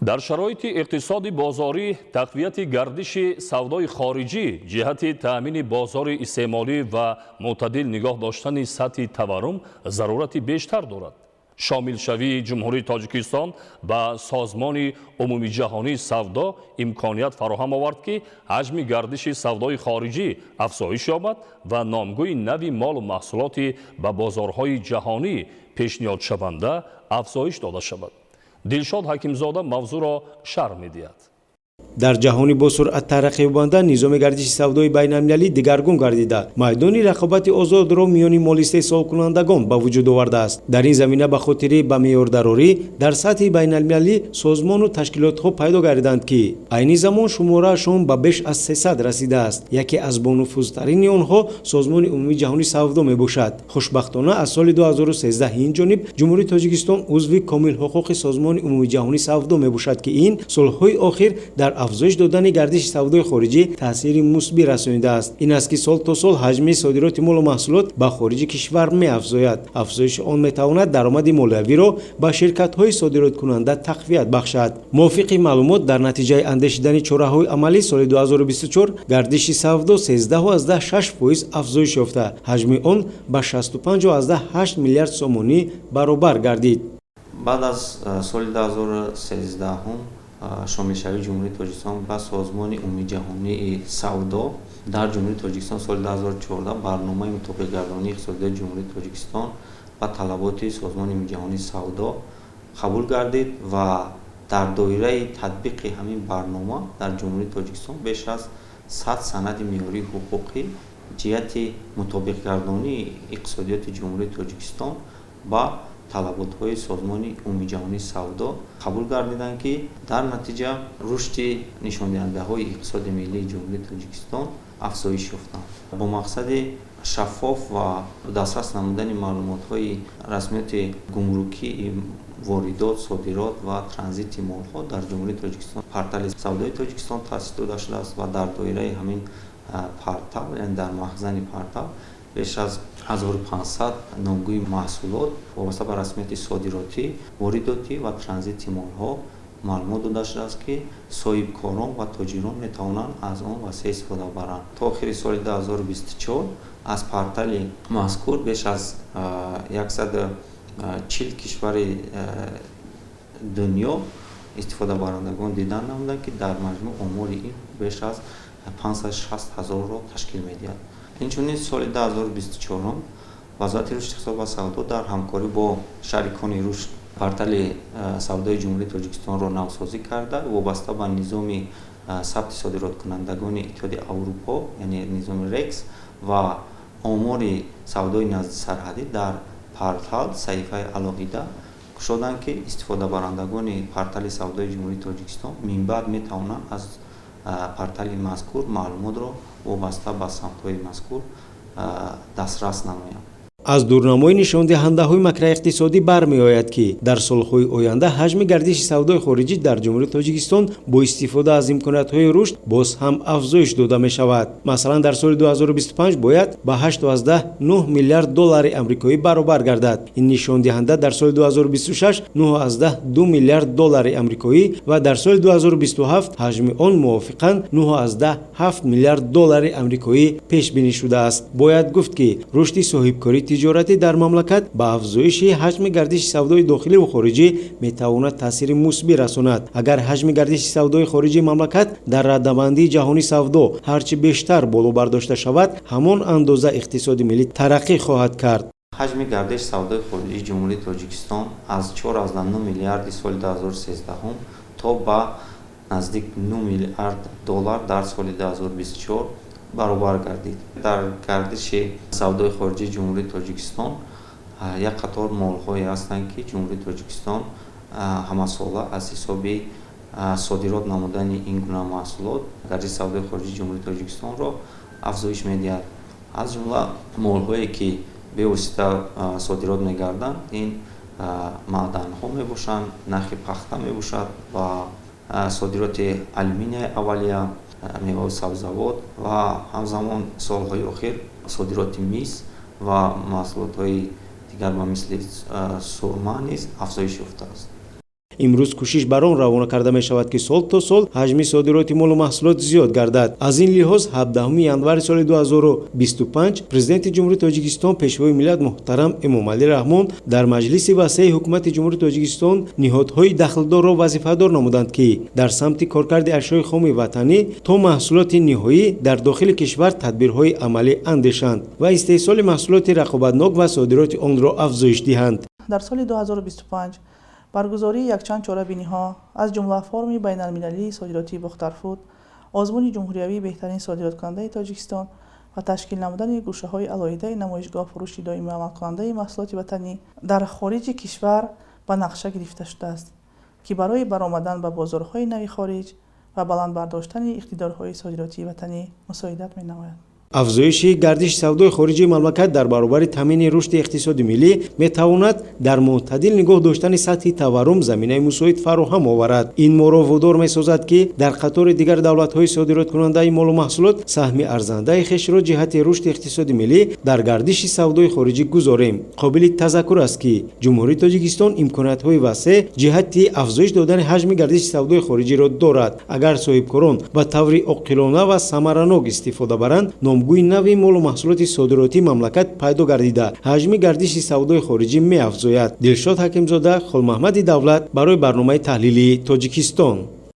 Дар шароити иқтисоди бозорӣ тақвияти гардиши савдои хориҷӣ ҷиҳати таъмини бозори истеъмолӣ ва мӯътадил нигоҳ доштани сатҳи таваррум зарурати бештар дорад. Шомилшавии Ҷумҳурии Тоҷикистон ба Созмони Умумиҷаҳонии савдо имконият фароҳам овард, ки ҳаҷми гардиши савдои хориҷӣ афзоиш ёбад ва номгӯи нави молу маҳсулоти ба бозорҳои ҷаҳонӣ пешниҳодшаванда афзоиш дода шавад. Дилшод Ҳакимзода мавзӯъро шарҳ медиҳад. Дар ҷаҳони босуръат тараққиёбанда низоми гардиши савдои байналмилалӣ дигаргун гардида, майдони рақобати озодро миёни молистеҳсолкунандагон ба вуҷуд овардааст. Дар ин замина ба хотири ба меъёрдарорӣ дар сатҳи байналмилалӣ созмону ташкилотҳо пайдо гардиданд, ки айни замон шумораашон ба беш аз 300 расидааст. Яке аз бонуфузтарини онҳо Созмони Умумии Ҷаҳонии савдо мебошад. Хушбахтона, аз соли 2013 ин ҷониб Ҷумҳурии Тоҷикистон узви комилҳуқуқи Созмони Умумии Ҷаҳонии савдо мебошад, ки ин солҳои охир дар афзоиш додани гардиши савдои хориҷӣ таъсири мусбӣ расонидааст. Ин аст, ки сол то сол ҳаҷми содироти молу маҳсулот ба хориҷи кишвар меафзояд. Афзоиши он метавонад даромади молиявиро ба ширкатҳои содироткунанда тақвият бахшад. Мувофиқи маълумот, дар натиҷаи андешидани чораҳои амалӣ соли 2024 гардиши савдо 13,6% афзоиш ёфта, ҳаҷми он ба 65,8 миллиард сомонӣ баробар гардид. Баъд аз соли 2013 шомилшавии Ҷумҳурии Тоҷикистон ба Созмони Умумиҷаҳонии савдо, дар Ҷумҳурии Тоҷикистон соли 2014 барномаи мутобиқгардонии иқтисодиёти Ҷумҳурии Тоҷикистон ба талаботи Созмони Умумиҷаҳонии савдо қабул гардид ва дар доираи татбиқи ҳамин барнома дар Ҷумҳурии Тоҷикистон беш аз 100 санади меъёрии ҳуқуқӣ ҷиҳати мутобиқгардонии иқтисодиёти Ҷумҳурии Тоҷикистон ба талаботҳои Созмони Умумиҷаҳонии савдо қабул гардиданд, ки дар натиҷа рушди нишондиҳандаҳои иқтисоди миллии Ҷумҳурии Тоҷикистон афзоиш ёфтанд. Бо мақсади шаффоф ва дастрас намудани маълумотҳои расмиёти гумрукии воридот, содирот ва транзити молҳо дар Ҷумҳурии Тоҷикистон портали савдои Тоҷикистон таъсис дода шудааст ва дар доираи ҳамин портал, яъне дар махзани портал, беш аз 1500 номгӯи маҳсулот вобаста ба расмияти содиротӣ, воридотӣ ва транзити молҳо маълумот дода шудааст, ки соҳибкорон ва тоҷирон метавонанд аз он васеъ истифода баранд. То охири соли 2024 аз портали мазкур беш аз 140 кишвари дунё истифодабарандагон дидан намуданд, ки дар маҷмӯъ омори ин беш аз 560 ҳазорро ташкил медиҳад. Инчунин, соли 2024 Вазорати рушди иқтисод ва савдо дар ҳамкорӣ бо шарикони рушд портали савдои Ҷумҳурии Тоҷикистонро навсозӣ карда, вобаста ба низоми сабти содироткунандагони Иттиҳоди Аврупо, яъне низоми РЕКС, ва омори савдои наздисарҳадӣ дар портал саҳифаи алоҳида кушоданд, ки истифодабарандагони портали савдои Ҷумҳурии Тоҷикистон минбаъд метавонанд аз портали мазкур маълумотро вобаста ба самтҳои мазкур дастрас намоянд. Аз дурнамои нишондиҳандаҳои макроиқтисодӣ бармеояд, ки дар солҳои оянда ҳаҷми гардиши савдои хориҷӣ дар Ҷумҳурии Тоҷикистон бо истифода аз имкониятҳои рушд боз ҳам афзоиш дода мешавад. Масалан, дар соли 2025 бояд ба 8,9 миллиард доллари амрикоӣ баробар гардад. Ин нишондиҳанда дар соли 2026 9,2 миллиард доллари амрикоӣ ва дар соли 2027 ҳаҷми он мувофиқан 9,7 миллиард доллари амрикоӣ пешбинӣ шудааст. Бояд гуфт, ки рушди соҳибкории тиҷоратӣ дар мамлакат ба афзоиши ҳаҷми гардиши савдои дохилӣ ва хориҷӣ метавонад таъсири мусбӣ расонад. Агар ҳаҷми гардиши савдои хориҷии мамлакат дар радабандии ҷаҳонии савдо ҳарчи бештар боло бардошта шавад, ҳамон андоза иқтисоди миллӣ тараққӣ хоҳад кард. Ҳаҷми гардиши савдои хориҷии Ҷумҳурии Тоҷикистон аз 4,9 миллиарди соли 2013 то ба наздик 9 миллиард доллар дар соли 2024 баробар гардид. Дар гардиши савдои хориҷии Ҷумҳурии Тоҷикистон як қатор молҳое ҳастанд, ки Ҷумҳурии Тоҷикистон ҳамасола аз ҳисоби содирот намудани ин гуна маҳсулот гардиши савдои хориҷии Ҷумҳурии Тоҷикистонро афзоиш медиҳад. Аз ҷумла молҳое, ки бевосита содирот мегарданд, ин маъданҳо мебошанд, нахи пахта мебошад ва содироти алюминияи аввалия, меваву сабзавот ва ҳамзамон солҳои охир содироти мис ва маҳсулотҳои дигар ба мисли сурма низ афзоиш ёфтааст. Имрӯз кӯшиш бар он равона карда мешавад, ки сол то сол ҳаҷми содироти молу маҳсулот зиёд гардад. Аз ин лиҳоз 17 январи соли 2025 Президенти Ҷумҳурии Тоҷикистон, Пешвои миллат муҳтарам Эмомалӣ Раҳмон дар маҷлиси васеи Ҳукумати Ҷумҳурии Тоҷикистон ниҳодҳои дахлдорро вазифадор намуданд, ки дар самти коркарди ашёи хоми ватанӣ то маҳсулоти ниҳоӣ дар дохили кишвар тадбирҳои амалӣ андешанд ва истеҳсоли маҳсулоти рақобатнок ва содироти онро афзоиш диҳанд. Дар соли 2025 баргузории якчанд чорабиниҳо, аз ҷумла форуми байналмилалии содиротии Бохтарфуд, озмуни ҷумҳуриявии беҳтарин содироткунандаи Тоҷикистон ва ташкил намудани гӯшаҳои алоҳидаи намоишгоҳ, фурӯши доимӣ амалкунандаи маҳсулоти ватанӣ дар хориҷи кишвар ба нақша гирифта шудааст, ки барои баромадан ба бозорҳои нави хориҷ ва баланд бардоштани иқтидорҳои содиротии ватанӣ мусоидат менамояд. Афзоиши гардиши савдои хориҷии мамлакат дар баробари таъмини рушди иқтисоди миллӣ метавонад дар мӯътадил нигоҳ доштани сатҳи таваррум заминаи мусоид фароҳам оварад. Ин моро водор месозад, ки дар қатори дигар давлатҳои содироткунандаи молу маҳсулот саҳми арзандаи хешро ҷиҳати рушди иқтисоди миллӣ дар гардиши савдои хориҷӣ гузорем. Қобили тазаккур аст, ки Ҷумҳурии Тоҷикистон имкониятҳои васеъ ҷиҳати афзоиш додани ҳаҷми гардиши савдои хориҷиро дорад. Агар соҳибкорон ба таври оқилона ва самаранок истифода баранд, номгӯи нави молу маҳсулоти содиротии мамлакат пайдо гардида, ҳаҷми гардиши савдои хориҷӣ меафзояд. Дилшод Ҳакимзода, Холмаҳмади Давлат барои барномаи таҳлилии Тоҷикистон.